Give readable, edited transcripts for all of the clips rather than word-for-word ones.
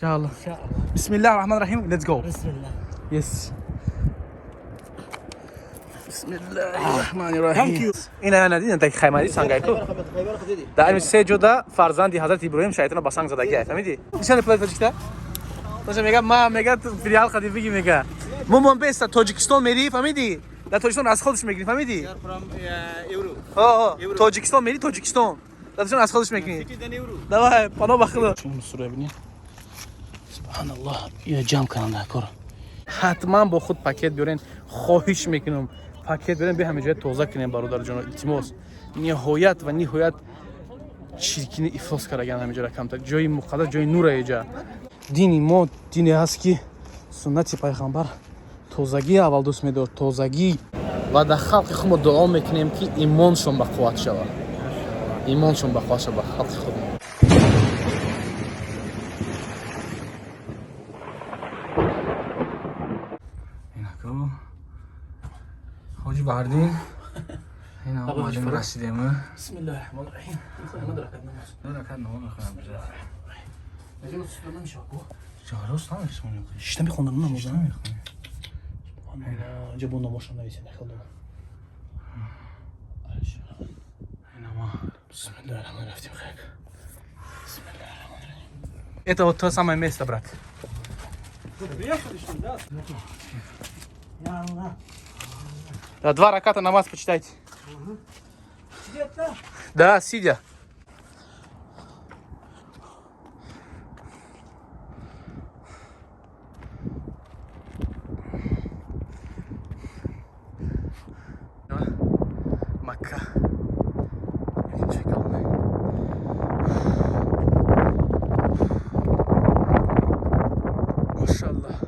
Иншаллоҳ. إن شاء الله. Бисмиллаҳи раҳмони раҳим. Let's go. بسم الله. Yes. Бисмиллаҳи раҳмони раҳим. Thank you. Ина надидин так хаймади сангайку. Дар ин се ҷода фарзанди ҳазрати Иброҳим шайтона ба санг задагия, фаҳмидӣ? Нишони плай тоҷикта? Тоша мега, ма мега филиал қади биги мега. Мо беста Тоҷикистон мери, фаҳмидӣ? Дар Тоҷикистон аз худаш мегирӣ, фаҳмидӣ? From Euro. О, Тоҷикистон мери, Тоҷикистон. Дар Тоҷикистон аз худаш мекунӣ. Citizen Euro. Давай, пано ба худо. Сура бинед. Субҳаналлоҳ, ия ҷамъ кунам дар кор. Ҳатман бо худ пакет биёрен, хоҳиш мекунам. Пакет биёрен, би ҳама ҷоя тоза кунем, бародарҷоно, илтимос. Ниҳоят ва ниҳоят чиркини ифлос кардаган ҳама ҷоро камтар. Ҷои муқаддас, ҷои нура иҷа. Дини мо дине ҳаст ки суннати пайғамбар тозагӣ аввал дӯст медорад, тозагӣ. Ва дар халқи худ мо дуо мекунем ки имоншон ба қувват шавад. Имоншон ба қувват шавад ба халқи худ. Инако ҳоҷи Баҳрдин, ина омадем, расидем. Бисмиллаҳи раҳмони раҳим. Ду ракат намоз мехонам. Рост намехонем. Шишта мехондам намоза. Намехонем. Инҷа бо номошон нависен хел дорам. Ина ма. Бисмиллаҳи раҳмони рафтим хек. Бисмиллаҳи раҳмони раҳим. Это вот то самое место, брат. يا الله. Да, два раката намаз почитайте. Да, сидя. Макка. Ҷои калоне. Машаллах.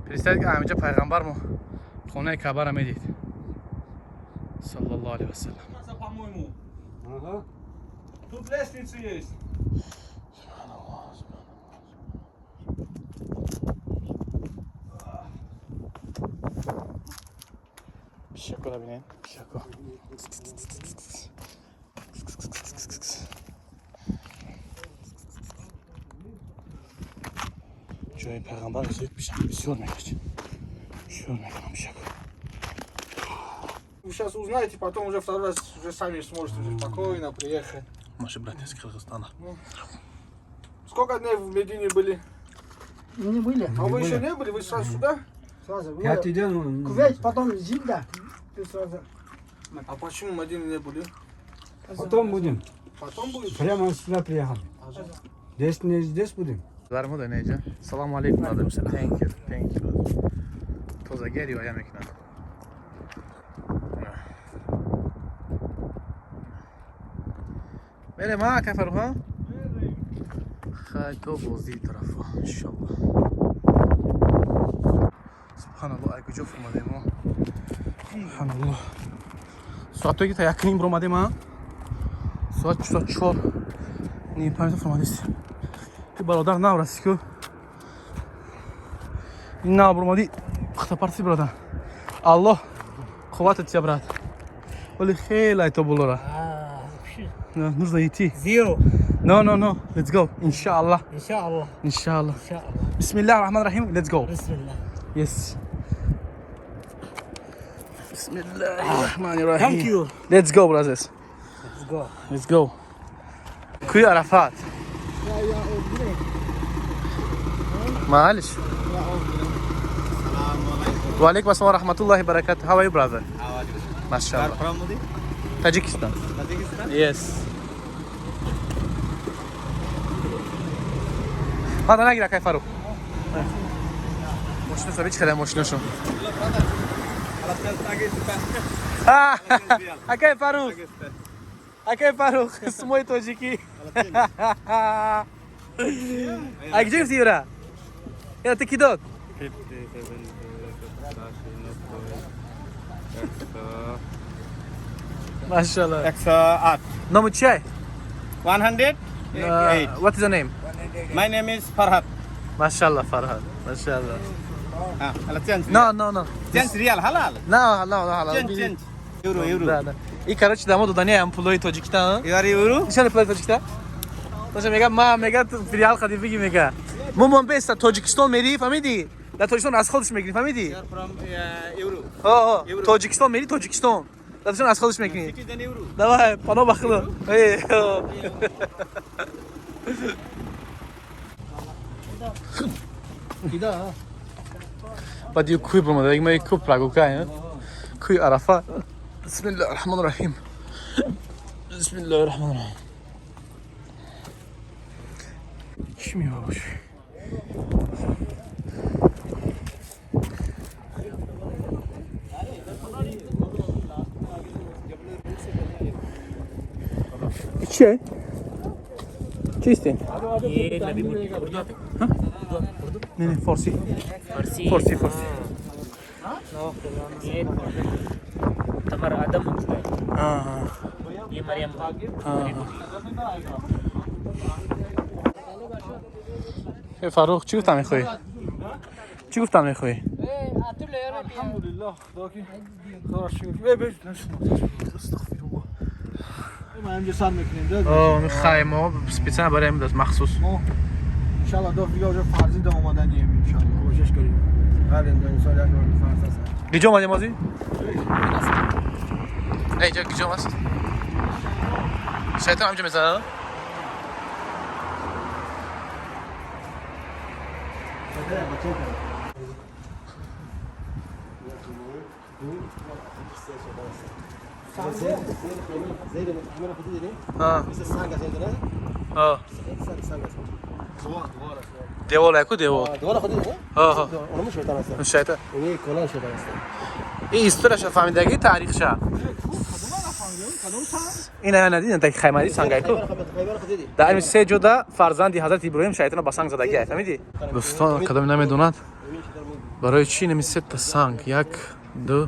Представь, ки ҳаминҷа пайғамбар мо хонаи Каъбаро медид. Саллаллоҳу алайҳи васаллам. По-моему. Тут лестница есть. Субҳаналлоҳ, субҳаналлоҳ. Пишакоро бинед, пишако. Ҷои пайғамбар зиёд пишак бисёр мегашт. Бисёр мекунам пишако. Вы сейчас узнаете, потом уже второй раз уже сами сможете уже спокойно приехать. Наши братья из Кыргызстана. Сколько дней в Медине были? Не были. А вы еще не были? Вы сразу сюда? Сразу. Пятый день он. Кувейт, потом Джидда. И сразу. А почему в Медине не были? Потом будем. Потом будете? Прямо сюда приехали. Здесь не здесь будем. Дармо да неҷа. Салому алейкум, brother. Thank you. Thank you, brother. Тозагӣ риоя мекунад. Мерем, а, кай Фаррух? Хай то бозии тарафа, иншаллоҳ. Субҳаналлоҳ, ай куҷо фуромадем мо? Субҳаналлоҳ. Соатое ки та 1:30 буромадем, а? Соат 4:35 фуромадистем. Ки бародар нав расид ку. Ин нав буромадӣ, пухтапарти бародар. Аллоҳ қувватат тия, брат. Вале хеле айто болора. Нужно идти. Zero. No, no, no. Let's go. Inshallah. إن شاء الله. Inshallah. إن شاء الله. Bismillah rahman rahim. Let's go. بسم الله. Yes. Bismillah rahman rahim. Thank you. Let's go, brothers. Let's go. Let's go. Кӯи Арафат. Маалиш. Ва алейкум ассалом ва раҳматуллоҳи баракатуh. How are you, brother? Mashallah. From Modi? Tajikistan. Tajikistan? Yes. Мада нагир, акай Фарух. Мошина саби чӣ хеле мошинашон. Акай Фарух. Акай Фарух, сумои тоҷикӣ. Ай где гирифти юра? Ира ты ки дод? 57, Машаллах. 108. Номи чай? 108. What is your name? My name is Farhad. Mashallah, Farhad. Mashallah. Ah, change. No, no, no. Change real halal. No, no, no, halal. Change, change. Euro, euro. Да, да. И короче дамо додани ам пулои тоҷикта. Юари евро? Нишони пулои тоҷикта? Тоша мега ма мега реал хади биги мега. Мо мон беста Тоҷикистон мери, фаҳмиди? Дар Тоҷикистон аз худаш мегири, фаҳмиди? Евро. Ҳо, ҳо. Тоҷикистон мери, Тоҷикистон. Дар Тоҷикистон аз худаш мекунӣ. Евро. Давай, пано ба худо. Эй. Баъд ю кӯй бромада, ма кӯ прогулка, кӯи Арафа. Бисмиллаҳи раҳмони раҳим. Бисмиллаҳи раҳмони раҳим. Чӣ мева боши? Чие? Чистин? Не, не, форси. Farsi. Форси, форси. ये तमर आदम होता है। Аа. ये मरियम। Э, Фаррух, чӣ гуфтам мехоҳӣ? Чӣ гуфтам мехоҳӣ? Алҳамдулиллаҳ, худо ки худоро шукр. Э, беж Астағфируллоҳ. Ма инҷа сар мекунем, да? О, хаймо специально барои ҳамин махсус. Мо иншаллоҳ ду дига уже фарзида омаданием иншаллоҳ. Кӯшиш кунем. Ҳар инсон як бор фарз аст. Гиҷо омадем озӣ? Не, инҷо гиҷо аст? Шайтон ҳаминҷо мезанад? زیر همه خودی دیدی؟ Аа. مثل سنگ است نه؟ Аа. سنگ سنگ است. Девол яку девол. دوباره خودی دیدی؟ Аа. اونم شیطان است. Шайтон. یعنی کلان شیطان است. ин историяша фаҳмидагӣ таърихша. Ин ая надидем таки хаймади сангайку. خیبر خودی دیدی؟ Дар ин се ҷода фарзанди ҳазрати Иброҳим шайтонро ба санг задагӣ, фаҳмидӣ? Дӯстон, кадоме намедонад барои чӣ инами сета санг, як, ду,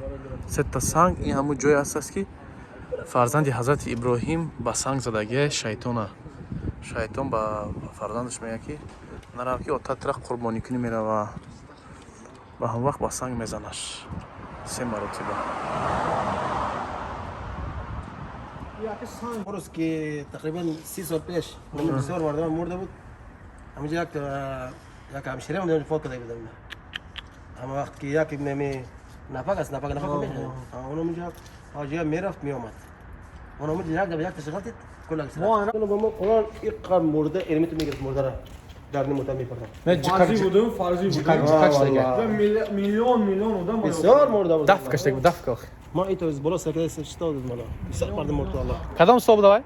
сета санг, ин ҳамун ҷое аст ки фарзанди ҳазрати Иброҳим ба санг задагӣ шайтона. Шайтон ба фарзандаш мегӯяд ки нарав ки отат тра қурбонӣ кунӣ мерава. Ба ҳам вақт ба санг мезанаш. Се маротиба. روز که تقریبا 30 سال پیش من بسیار مردم مرده بود. همینجا یک یک همشیره من فوت کرده بودم. اما وقت که یک نمی نفق است نفق نفق میشه. اونم اینجا حاجی میرفت میومد. اونم اینجا یک دفعه یک تشغلت کل ما انا با ما قرآن ایقا مرده علمت میگرفت مرده را در نموتا میپردم. фарзӣ будем, фарзӣ будем. Миллион миллион одам بسیار مرده بود. Даф каштаг буд, даф ках. ما ایتو از بالا سکه شتا بود مالا. بسیار مردم مرد الله. Кадом сол буда вай?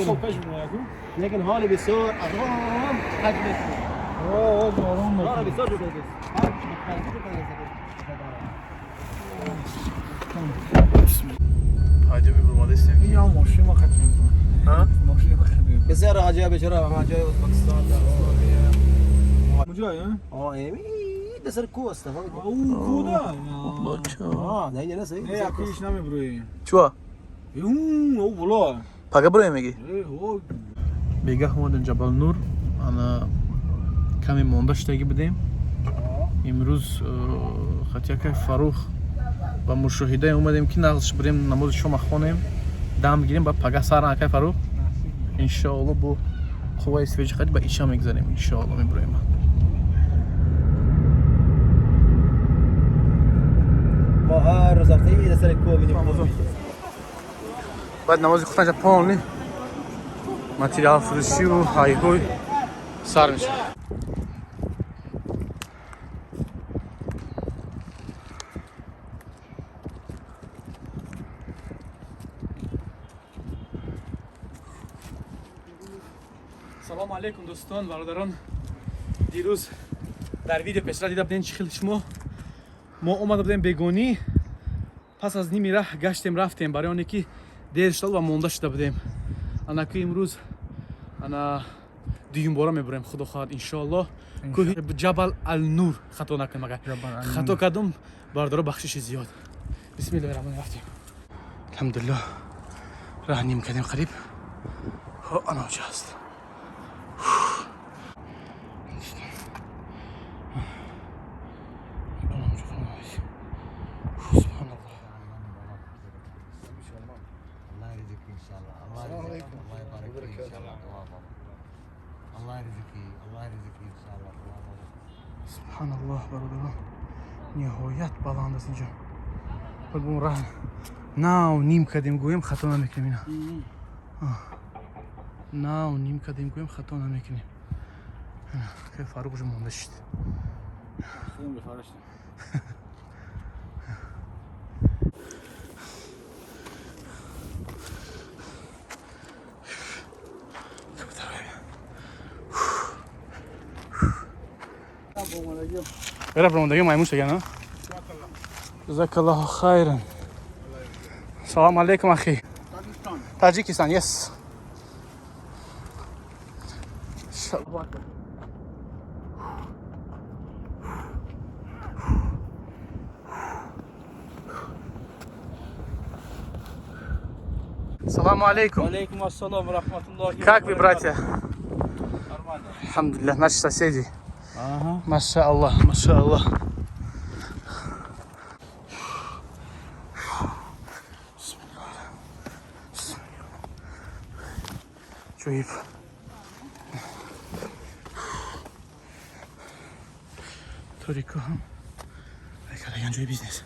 Сол пеш буд яку. لیکن حال بسیار آرام حجم О, ором. حال بسیار جدا است. Ҳайдо мебурмадастем. Ин ҳам мошин ма хатм. Ҳа? Мошин ма хатм. بسیار عجیب بیچاره همه جای ازبکستان در Куҷо, э? آه امی دسر کو است Ӯ куда? آه نه نه نه Не, яку иш намебурӣ. Чуа? Ӯ боло. Пага буроем мегӣ? Э, ҳо. Бегаҳ омадем Ҷабал Нур, ана каме монда шудагӣ будем. Имрӯз хатиякай Фаррух ба мушоҳидае омадем ки нағз бурем намози шома хонем, дам гирем, ба пага сар акай Фаррух. Иншоалло бо қувваи свежи хади ба иша мегзарем, иншоалло мебуроем. ما هر روز هفته ای دسر کو میدیم. Баъд намози хутанҷа полни материал фурӯшиву ҳайҳой сар мешавад. Салому алейкум, дӯстон, бародарон. Дирӯз дар видео пешра дида будем чӣ хел шумо мо омада будем бегонӣ, пас аз ними раҳ гаштем рафтем барои оне ки дер шуда ва монда шуда будем. Анаку имрӯз ана дуюмбора мебурем, худо хоҳад, иншоаллоҳ, кӯҳи Ҷабал Алнур. Хато накунем, агар хато кардум, бародаро, бахшиши зиёд. Бисмиллоҳи раҳмони рафтем. Алҳамдулиллоҳ, раҳ ним кардем қариб. Ҳо, ана оҷа аст. Субҳаналлоҳ. الله يرزقك، الله يبارك فيك ان شاء الله. دعاء بابا، الله يرزقك، الله يرزقك ان شاء الله. دعاء بابا. Субҳаналлоҳ, бародарон, ниҳоят баланд аст инҷо. Бо раҳ нав ним кардем, гӯем, хато намекунем. Ина нав ним кардем, гӯем, хато намекунем. Фаруқ уже монда шид. Era промодаги маймун шаган. Ҷазакаллоҳу хайран. Салом алейкум, ахи. Таджикистан, yes. Саламу алейкум. Алейкум ассалом, рахматуллахи. Как вы, братья? Нормально. Алхамдулиллах, наши соседи. Ага. Машааллах, машааллах. Ҷоиб. Торико ҳам кардаган ҷои бизнес.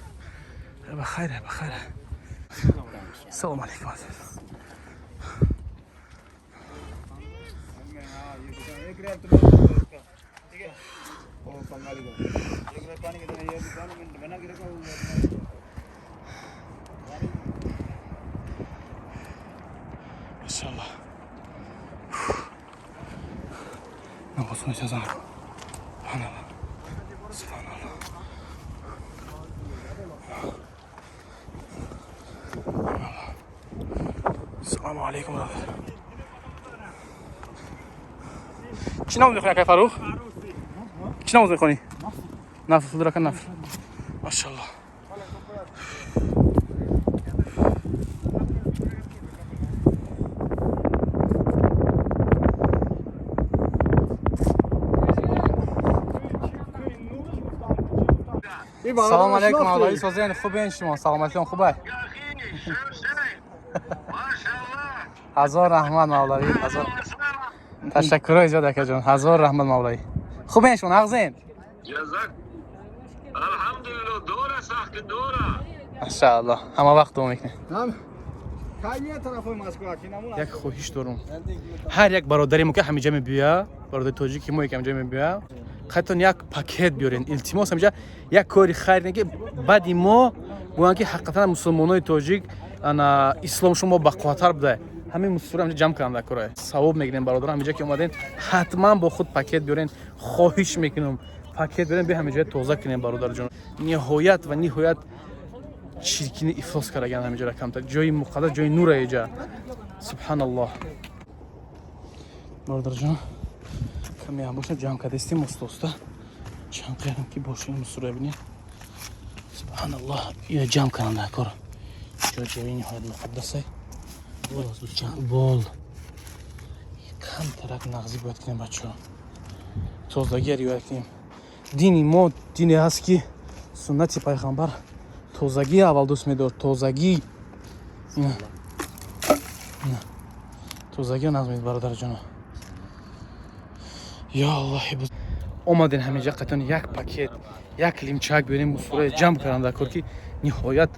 Ба хайра, ба хайра. Салом алейкум, азиз. Машаллах. Намозхона азон. Субҳаналлоҳ. Субҳаналлоҳ. Салому алейкум, бародар. Чӣ намоз мехонӣ, акай Фарух? Чӣ намоз мехонӣ? Нафл, дурака нафл. Машаллоҳ. Салом алейкум, Аллоҳи созен, хубен шумо, саломатиён хубай? Ҳазор раҳмат, мавлавӣ, ҳазор ташаккурҳои зиёд, акаҷон, ҳазор раҳмат, мавлавӣ. Хубен шумо, нағзен? Алҳамдулилло, дора сахт дора. Машааллоҳ, ҳама вақт дуо мекунем. Як Як хоҳиш дорум, ҳар як бародари мо, ки ҳамиҷа мебиёя, бародари тоҷики мо, ки ҳамиҷа мебиёя, қайтон як пакет биёрен, илтимос. Ҳамиҷа як кори хайр не, ки баъди мо гӯянд, ки ҳақиқатан мусулмонои тоҷик ана ислом шумо бақувваттар буда. Ҳамин мусура ҳамиҷа ҷамъ кардам, дар кора савоб мегирем. Бародарон, ҳамиҷа ки омаден, ҳатман бо худ пакет биёрен. Хоҳиш мекунам, пакет биёрен, би ҳамиҷоя тоза кунем, бародарҷон. Ниҳоят ва ниҳоят чиркини ифлос кардаган ҳамиҷора камтар. Ҷои муқаддас, ҷои нура иҷа. Субҳаналлоҳ, бародарҷон, каме ҳам боша ҷамъ кардастем, оста оста чанд қадам ки бошем. Мусура бинед, субҳаналлоҳ, ия ҷамъ кардам дар кор. Ҷо ҷои ниҳоят муқаддасе бол камтарак нағзӣ бояд кунем, бачаҳо, тозагия риоя кунем. Дини мо дине ҳаст, ки суннати пайғамбар тозагӣ аввал дӯст медорад, тозагӣ. Ина. Ина. Тозагиро нағз медорад, бародарҷоно. Ё Аллоҳи, омаден ҳаминҷа, қатон як пакет, як лимчак биёрем. Мусураи ҷамъ кардам дар кор, ки ниҳоят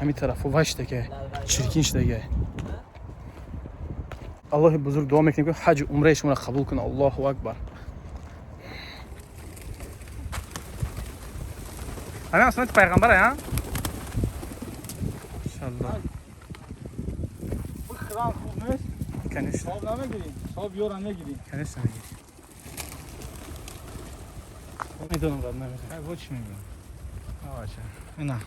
ҳамин тарафо вай шудагай, чиркин шудагай. Аллоҳи бузург дуо мекунем, ки ҳаҷу умраи шуморо қабул кунад. Аллоҳу акбар. Ҳамин суннати пайғамбар, а иншаллоҳ. Храм хуб нест? Конечно. Савоб намегирӣ? Савоб ёра мегирӣ? Конечно, мегирӣ. Медонам, брат, намедонам. Ай, вот чӣ мегӯям. Авача. Ина.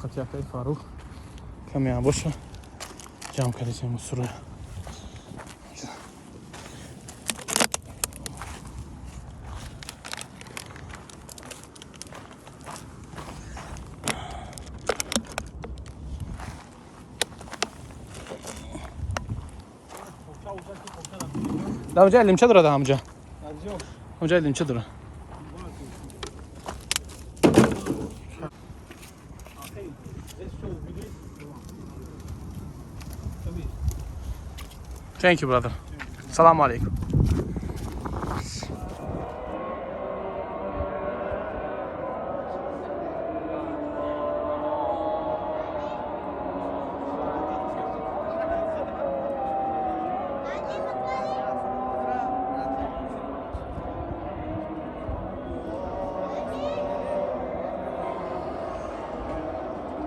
Қати акаи Фаррух каме ҳам боша ҷамъ кардем мусура. Дар онҷа лимча дорад, ҳамҷа. Ҳамҷа лимча дорад. Thank you, brother. Salam alaikum.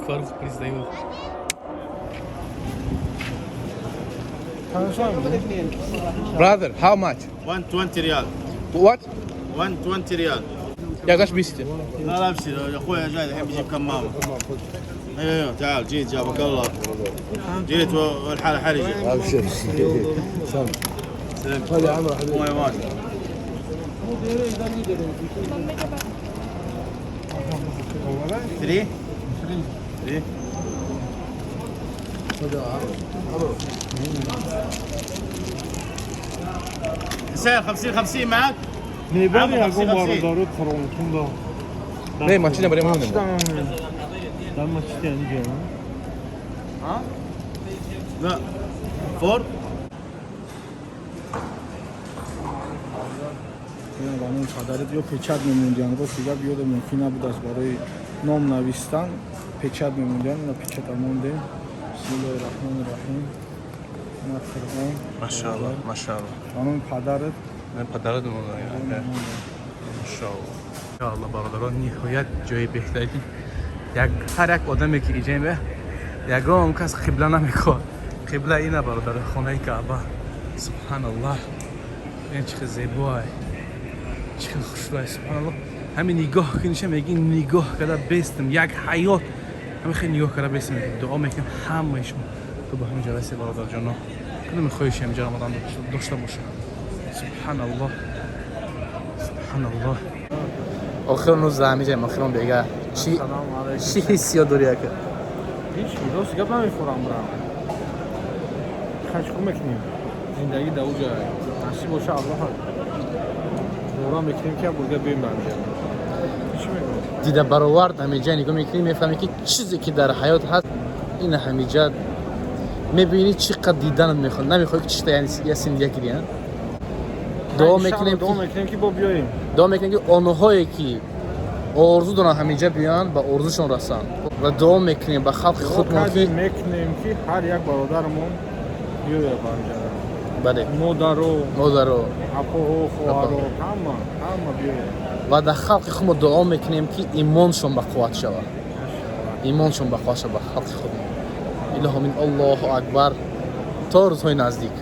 Faruk признаю. Brother, how much? 120 ريال. What? 120 ريال. يا قاش بيستي. لا لا ابشر يا اخوي، جاي الحين بيجيب كمامه. ايوه ايوه تعال، جيت جابك الله، جيت والحاله حرجه. ابشر. سلام الله يواسع. 3 3 حسين 50 50 معك؟ عمو 50 50. Не, мачина барем ҳам. لا فور. Ба номи падарит ё печать мемондиям. Рости гап, ёдам мумкин набудааст барои ном навистан печать мемондиям. Ина печата мондем. Бисмиллоҳи раҳмони раҳим. Ина Қуръон. Машааллоҳ, машааллоҳ. Ба номи падарат. Не, падарат монда. Машааллоҳ. Иншааллоҳ, бародарон, ниҳоят ҷои беҳтарин. Як ҳар як одаме ки иҷа мея, ягон кас қибла намекор. Қибла ина, бародар, хонаи Каъба. Субҳаналлоҳ. Ин чӣ хел зебоай. Чӣ хел хушрӯй, субҳаналлоҳ. Ҳамин нигоҳ куниша мегӣ, нигоҳ карда бестам, як ҳаёт. Ҳамин хел нигоҳ карда бестам. Дуо мекунем ҳамаи шумо. Ту ба ҳамин ҷо расӣ, бародарҷоно. Кадоме хоҳиши ҳамин ҷо омадан дошта боша. Субҳаналлоҳ. Субҳаналлоҳ. Охирон рӯз ҳамиҷаем, охирон бега. Чӣ чӣ ҳиссиёт дорӣ, ака? Ҳеч, рости гап, намехӯрам брам. Хай, чикор мекунем? Зиндагӣ дар уҷа насиб боша, Аллоҳ бора мекунем, ки як бурга биёем ба ҳамҷа. Чӣ мегӯям? Дида баровард, ҳамиҷа нигоҳ мекунӣ, мефаҳмӣ, ки чизе ки дар ҳаёт ҳаст, ин ҳамиҷа мебинӣ, чӣ қад диданат мехоҳ, намехоҳӣ ки чита я синдия кирӣ, а? Дуо мекунем. Дуо мекунем, ки бо биёем. Дуо мекунем, ки онҳое ки орзу доранд ҳамиҷа биёянд, ба орзушон расанд, ва дуо мекунем ба халқи худмон ки мекунем, ки ҳар як бародарамон биёяд ба ҳамҷа. Бале. Модаро, модаро, апоҳо, хоҳаро, ҳама ҳама биёяд. Ва дар халқи худ мо дуо мекунем, ки имоншон ба қувват шавад, имоншон ба қувват шавад ба халқи худмон. Илоҳо, амин. Аллоҳу акбар. То рӯзҳои наздик.